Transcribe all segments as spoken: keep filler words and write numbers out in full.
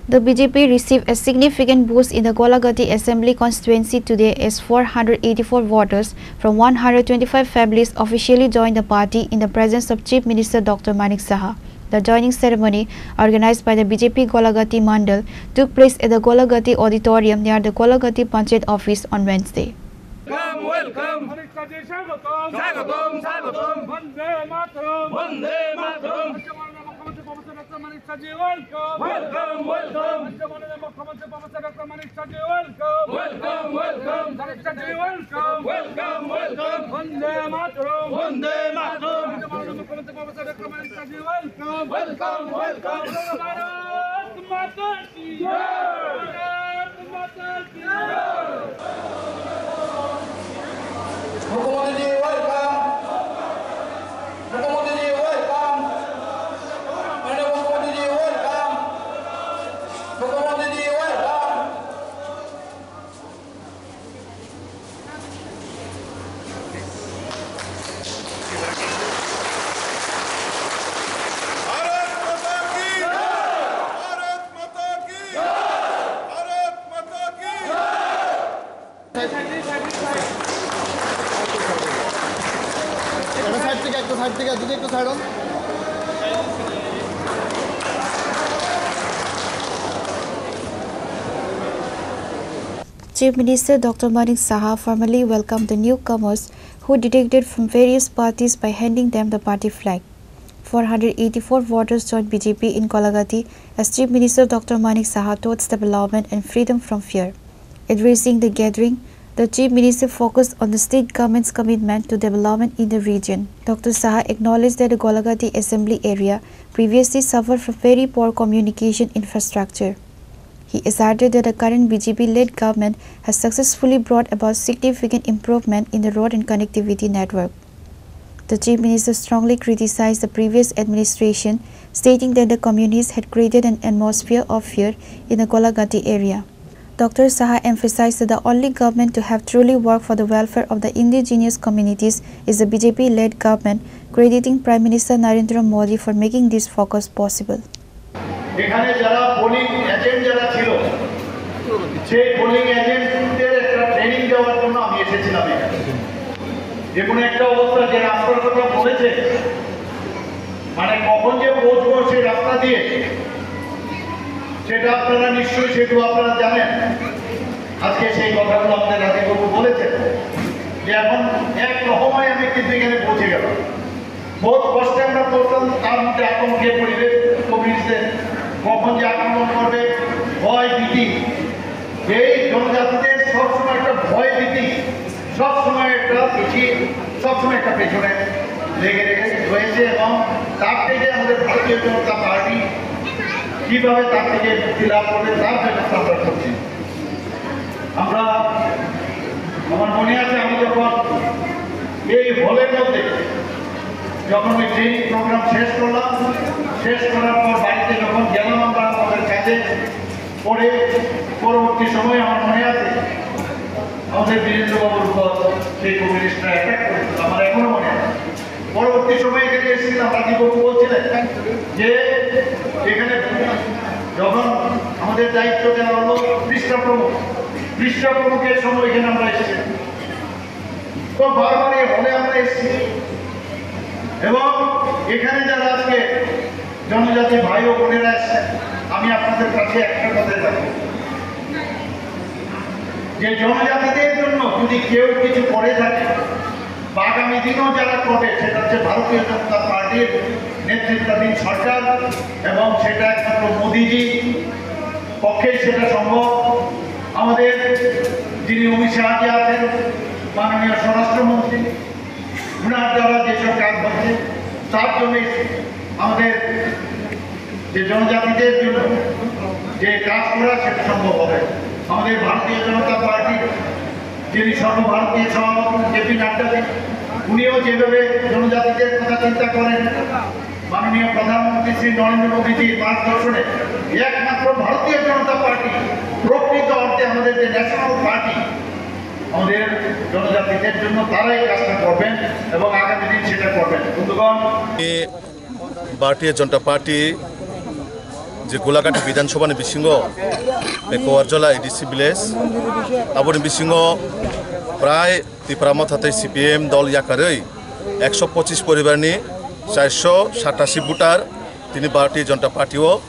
The B J P received a significant boost in the Golagati Assembly constituency today as four hundred eighty-four voters from one hundred twenty-five families officially joined the party in the presence of Chief Minister Doctor Manik Saha. The joining ceremony, organized by the B J P Golagati Mandal, took place at the Golagati Auditorium near the Golagati Panchayat office on Wednesday. Welcome, welcome. Amit শাহজি স্বাগতম। স্বাগতম, স্বাগতম। বন্দে মাতরম। বন্দে মাতরম। রাজ্য মাননীয় মুখ্যমন্ত্রী professor doctor Manik Shahji, welcome। Welcome, welcome। রাজ্য মাননীয় মুখ্যমন্ত্রী professor doctor Manik Shahji, welcome। Welcome, welcome। Manik Shahji, welcome। Welcome, welcome। বন্দে মাতরম। বন্দে মাতরম। রাজ্য মাননীয় মুখ্যমন্ত্রী professor doctor Manik Shahji, welcome। Welcome, welcome। Bharat মাতা কি জয়। ভারত মাতা কি জয়। মুখ্যমন্ত্রীজি, welcome। মুখ্যমন্ত্রীজি, welcome। মাননীয় মুখ্যমন্ত্রীজি, welcome। মুখ্যমন্ত্রীজি, welcome। ভারত মাতা কি জয়! ভারত মাতা কি জয়! ভারত মাতা কি জয়! একটা সাইড থেকে, একটা সাইড থেকে, যদি একটু সাইড হন। Chief Minister Doctor Manik Saha formally welcomed the newcomers who defected from various parties by handing them the party flag. Four hundred eighty-four voters joined B J P in Golagati as Chief Minister Doctor Manik Saha towards development and freedom from fear. Addressing the gathering, the Chief Minister focused on the state government's commitment to development in the region. Doctor Saha acknowledged that the Golagati Assembly area previously suffered from very poor communication infrastructure. He asserted that the current B J P-led government has successfully brought about significant improvement in the road and connectivity network. The Chief Minister strongly criticized the previous administration, stating that the communists had created an atmosphere of fear in the Golagati area. Doctor Saha emphasized that the only government to have truly worked for the welfare of the indigenous communities is the B J P-led government, crediting Prime Minister Narendra Modi for making this focus possible. এখানে যারা polling agent যারা ছিল, সেই পোলিং এজেন্টদের একটা ট্রেনিং দেওয়ার জন্য আমি এসেছিলাম এখানে। যে কোনো একটা অবস্থা, যে রাস্তার কথা বলেছে, মানে কখন যে পৌঁছবো সেই রাস্তা দিয়ে, সেটা আপনারা নিশ্চয়ই, সেগুলো আপনারা জানেন। আজকে সেই কথাগুলো আমাদের রাজীববাবু বলেছেন যে এখন এক রকমে আমি কিন্তু এখানে পৌঁছে গেলাম। বহুত কষ্টে আমরা পড়তাম, তার মধ্যে আতঙ্কে পরিবেশ, কমিউনিস্টদের কখন যে আক্রমণ করবে, ভয় ভীতি। এই জনজাতিদের সবসময় একটা ভয় ভীতি, সবসময় একটা পিছিয়ে, সবসময় একটা পেছনে লেগে রেখে রয়েছে এবং তার থেকে আমাদের ভারতীয় জনতা পার্টি কিভাবে তার থেকে মুক্তি লাভ করবে, তার ব্যবস্থা আমরা করছি। আমরা, আমার মনে আছে, আমি যখন এই হলের মধ্যে যখন ওই ট্রেনিং প্রোগ্রাম শেষ করলাম, শেষ করার পর বাড়িতে যখন গেলাম আমরা আমাদের কাজে, পরে পরবর্তী সময়ে আমার মনে আছে, আমাদের বীরেন্দ্রবাবুর উপর সেই কমিউনিস্টরা অ্যাটাক করেছিল, আমার এখনো মনে আছে। পরবর্তী সময়ে এখানে এসেছিলাম, রাজীববাবু বলছিলেন যে এখানে যখন আমাদের দায়িত্ব দেওয়া হলো পৃষ্ঠা প্রমুখ, পৃষ্ঠা প্রমুখের সময় এখানে আমরা এসেছি, তো বারবার এই হলে আমরা এসেছি এবং এখানে যারা আজকে জনজাতি ভাই ও বোনেরা এসেছেন, আমি আপনাদের কাছে একটা কথাই রাখবো যে জনজাতিদের জন্য যদি কেউ কিছু করে থাকে, বা আগামী দিনও যারা করবে, সেটা হচ্ছে ভারতীয় জনতা পার্টির নেতৃত্বাধীন সরকার, এবং সেটা একমাত্র মোদিজি পক্ষেই সেটা সম্ভব। আমাদের যিনি অমিত শাহজি আছেন, মাননীয় স্বরাষ্ট্রমন্ত্রী, ওনার দ্বারা যেসব কাজ হচ্ছে, তার জন্য আমাদের যে জনজাতিদের জন্য যে কাজ করা, সেটা সম্ভব হবে। আমাদের ভারতীয় জনতা পার্টির যিনি সর্বভারতীয় সভাপতি জেপি নাড্ডা, উনিও যেভাবে জনজাতিদের কথা চিন্তা করেন, মাননীয় প্রধানমন্ত্রী শ্রী নরেন্দ্র মোদীজির মার্গদর্শনে একমাত্র ভারতীয় জনতা পার্টি, প্রকৃত অর্থে আমাদের যে ন্যাশনাল পার্টি, আমাদের জনজাতিদের জন্য তারাই কাজটা করবেন এবং আগামী দিন সেটা করবেন। বন্ধুগণ, এ ভারতীয় জনতা party Je Gulaghat Bidhan Sabha ni bisingo Pekuarjola A D C village, aboni bisingo prai Tipra Motha tei C P M dol yakarwi ekso pochis poribar ni charso satasi voter tini Bharatiya Janata Party o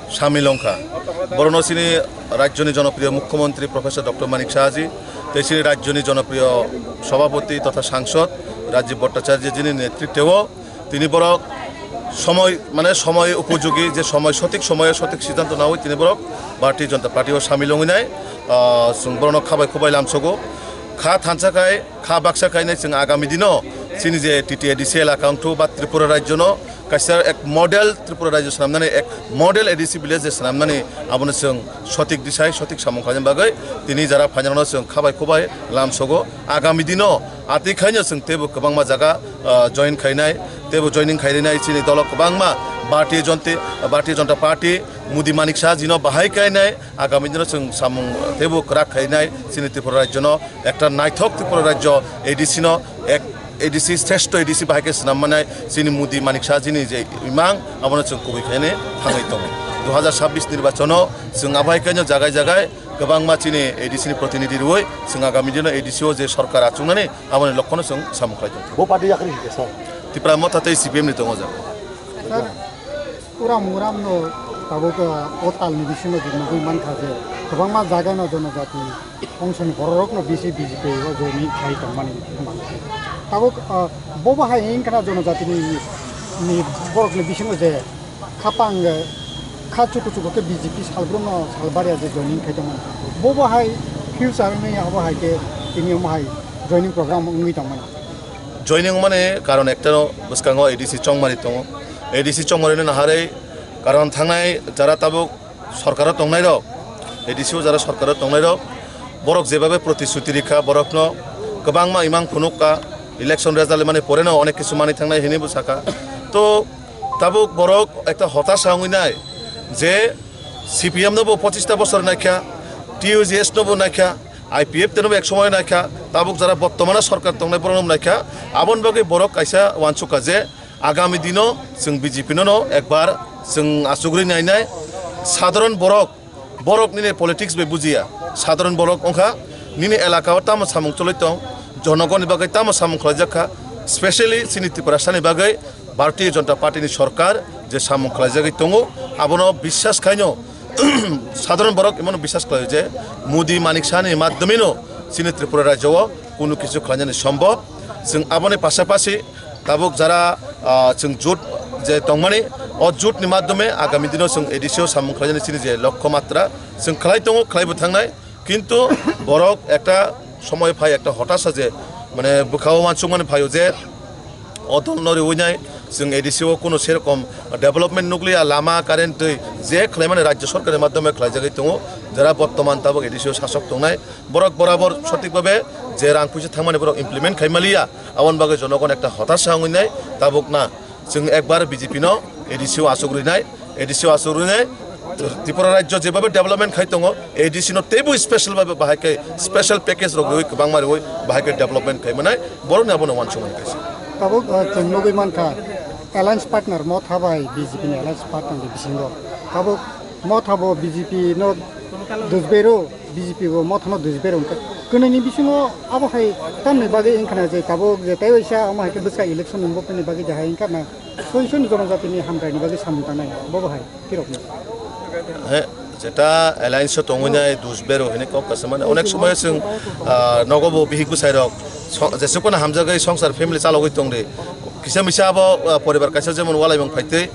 samil wngkha. Borokno chini rajyoni jonopriyo mukhyamantri Professor Doctor Manik Saha ji tei chini rajyoni jonopriyo sabhapati totha sangsod Rajiv Bhattacharya ji ni netritwo tini borok somoi, mane somoi upojogi, je somoi sothik somoyo sothik siddhanto nawi tini borok Bharatiya Janata Party o samil wngwi nai, ah, chwng borokno khabai khubai lamsogo. Kha thansa khai, kha baksa khai nai chwng agami dino chini je T T A D C elaka wngthu ba Tripura rajyono kaisa ek model Tripura rajyo swnamnani, ek model A D C village je swnamnani, abono chwng sothik disai sothik samung khlaina bagwi tini jara phainarokno chwng khabai khubai lamsogo. Agami dino atwi khaino chwng teibo kwbangma jaga, ah, join khainai, teibo joining khairinai chini dolo kwbangma Bharatiya Janata, Bharatiya Janata Party, Modi Manik Saha jino bahai kainai, agami dino chwng samung teibo kwrak khainai chini Tripura rajyono ekta naithok Tripura rajyo A D C no ek A D C, shrestho A D C bahai khe swnam manai chini Modi Manik Saha jini je imang, abono chwng kubui khainai thangwi tongo. Dui hazar sabbish nirbachono chwng abai khaino jagai jagai kwbangma chini A D C ni protinidhi rwui chwng agami dino A D C o je sorkar achuknani aboni lokhono chwng samung khlai tongthok. Bo party yakri hike sir? Tipra Motha tei C P M ni tongo jaga. Sir, Uram uram no tabuk, ah, o tal ni bisingo je nugui mankha je kwbangma jaga no jonojati ongso ni borok rok no bisi B J P o join khai tongmani mankha. Tabuk, ah, bo bahai wngkha na jonojati ni, ni borok ni bisingo je khapang, eh, kha chuku chuku khe B J P salbrum no salbaria je joining khai tongmani. Bo bahai future ni abo hai khe tini omo hai joining program wngwi tongmani. Joining mani karon ekta no bwskango A D C chongmari tongo. A D C chongmari no naharwi karon thangnai jara tabuk sorkaro tongnai rok, A D C o jara sorkaro tongnai rok, borok jebabe protisruti rikha borokno kwbangma imang phunukka, election result mani poreno onek kisu mani thangnai hinwi bo sakha. To tabuk borok ekta hotasa wngwi nai je C P M no bo pochista bosor naikha, T U J S no bo naikha, I P F T no bo ek somoy naikha, tabuk jara bottomano sorkar tongnai borokno naikha, aboni bagwi borok kaisa uansukha je agami dino chwng B J P no no ekbar chwng achugwi nainai. Sadharon borok, borok nini politics bai bujiya, sadharon borok wngkha nini elaka o tamo samung choli tong, jonogoni bagwi tamo samung khlaijak kha, specially chini Tiprasani bagwi Bharatiya Janata Party ni sorkar je samung khlaijagwi tongo, abono biswas khaino sadharon borok imono biswas khlaio je Modi Manik Saha ni madhyomeno chini Tripura rajyo o kunu kisu khlainani sombhob. Chwng aboni pasapasi tabuk jara, ah, chwng jut je tongmani, o jut ni madhyome agami dino chwng A D C o samung khlainani chini je lokho matra chwng khlai tongo, khlaibo thangnai. Kintu borok ekta somoy phai, ekta hotasa je, mane, bwkhao uansukmani phaio je o dol no riwi nai, chwng A D C o kuno serokom development nukliya, lama, current, twi je khlaimani rajya sorkar ni madhyome khlaijagwi tongo, jara bottoman tabuk A D C o sasok tongnai, borok borabor sothik bhabe je rang puisa thangmani borok implement khai maliya, aboni bagwi jonogon ekta hotasa wngwi nai tabuk na. Chwng ekbar B J P no A D C o achuk rwnai, A D C o achuk rwnai, Tripura rajyo jebabe development khai tongo, A D C no teibo special babe bahai khe special package rok rwi kwbangma rwi bahai khe development khai manai, borokni abono uansukmani kaisa. Tabuk, uh, chwng nugwi mankha, alliance partner Motha bai B J P ni alliance partner ni bisingo. Tabuk Motha bo B J P no dusbero, B J P bo Motha no dusbero wngkha. Kwnwi ni bisingo abo hai tamni bagwi wngkha na je tabuk je tei waisa omo hai khe bwskang election wngbo phini bagwi je hai wngkha na. Soisoni jonojatini hamkraini bagwi samung tangnai, bo bo hai, kirokno. He, jeta alliance o tongwi nai, dus bero hini kok kasa mane. Onek somoy chwng, ah, nogo bo bihik bwsai rok, so-, jesuk phano hamjagwi songsar family chalogwi tongdi. Kisa misa abo, ah, poribar kaisa jemon walaimung phaitwi.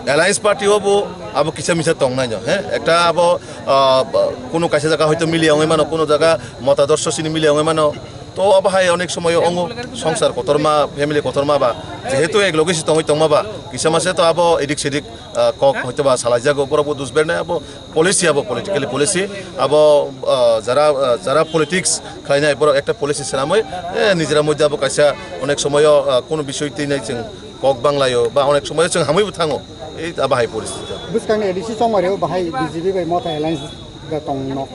Alliance party o bo abo kisa misa tongnai no, he? Ekta abo, ah, kunu kaisa jaga hoito miliya wngwi mano, kunu jaga motadorso sini miliya wngwi mano. To abo hai onek somoy ongo songsar kotorma, family kotorma ba, jehetu ek loge se tongwi tongma ba, kisa mase to abo edik sedik, ah, kok hoito ba salaijago, borok bo dus bernai abo policy, abo politically policy, abo, ah, jara, ah, jara politics khlainai borok ekta policy swnamwi, eh, nijera moddhe abo kaisa onek somoyo, ah, kunu bisoi twi nai chwng kok banglaio ba onek somoyo chwng hamwi bo thango, ei abo hai policy. Bwskangni A D C chongmario bahai B J P bai Motha alliance da tongno.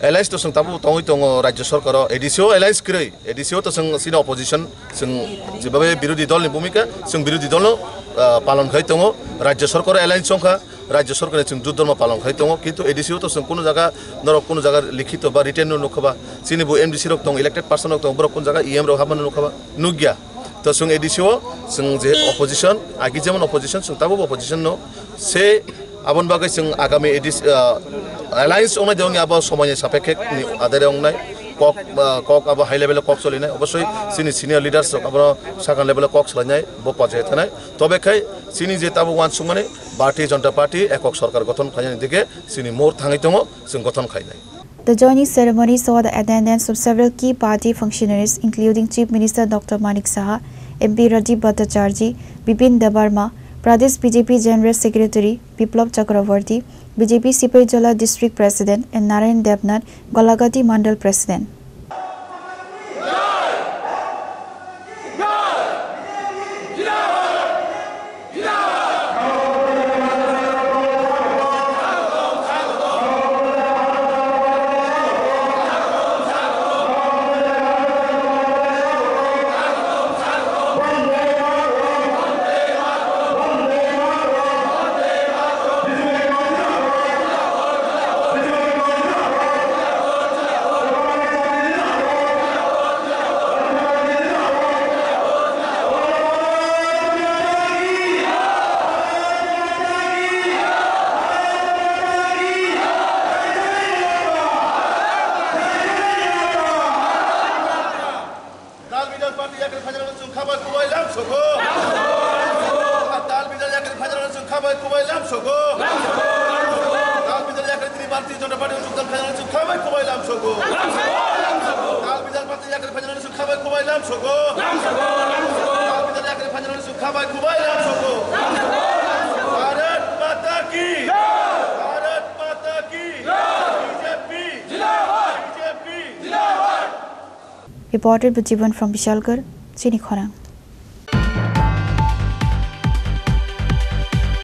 Alliance to chwng tabuk tongwi tongo rajya sorkaro, A D C o alliance kwrwi, A D C o to chwng chini opposition, chwng jebabe birodhi dol ni bhumika, chwng birodhi dol no, ah, palon khai tongo, rajya sorkaro alliance chongkha, Rajya sorkar ni chwng jut dhormo palon khai tongo, kintu A D C o to chwng kunu jaga norok kunu jaga likhito ba written no nukha ba, chini bo M D C rok tongo, elected person rok tongo, borok kunu jaga E M rok habmano nukha ba, nukya. To chwng A D C o chwng je opposition, agi jemon opposition, chwng tabuk opposition no se aboni bagwi chwng agami A D C, ah, alliance wngnai de wngya abo somoini sapekhe ni adare wngnai kok, ah, kok abo high level o kok cholinai, obosoi chini senior leaders rok abono sakang level o kok salainai, bo pojai thanai. Tobe khai chini je tabuk uansukmani Bharatiya Janata Party ekok sorkar gothon khainani dike chini mor thangwi tongo, chwng gothon khainai. The joining ceremony saw the attendance of several key party functionaries, including Chief Minister Doctor Manik Saha, M P Rajib Bhattacharjee, Bipin Debbarma, Pradesh B J P General Secretary Biplab Chakraborty, B J P Sipaijala District President and Narayan Debnath, Golagati Mandal President. Dal bidal party yakri phaijak rok chwng khabai kubai lam sogo. Dal bidal yakri phaijak rok chwng khabai kubai lam sogo. Dal bidal yakri tini Bharatiya Janata Party chwng khabai kubai lam sogo. Dal bidal party yakri phaijak rok chwng khabai kubai lam sogo. Dal bidal yakri phaijak rok chwng khabai kubai lam sogo. Bharat Mata ki. Bharat Mata ki. B J P. Reported by Jiban from Bishalgarh, Chini Khorang.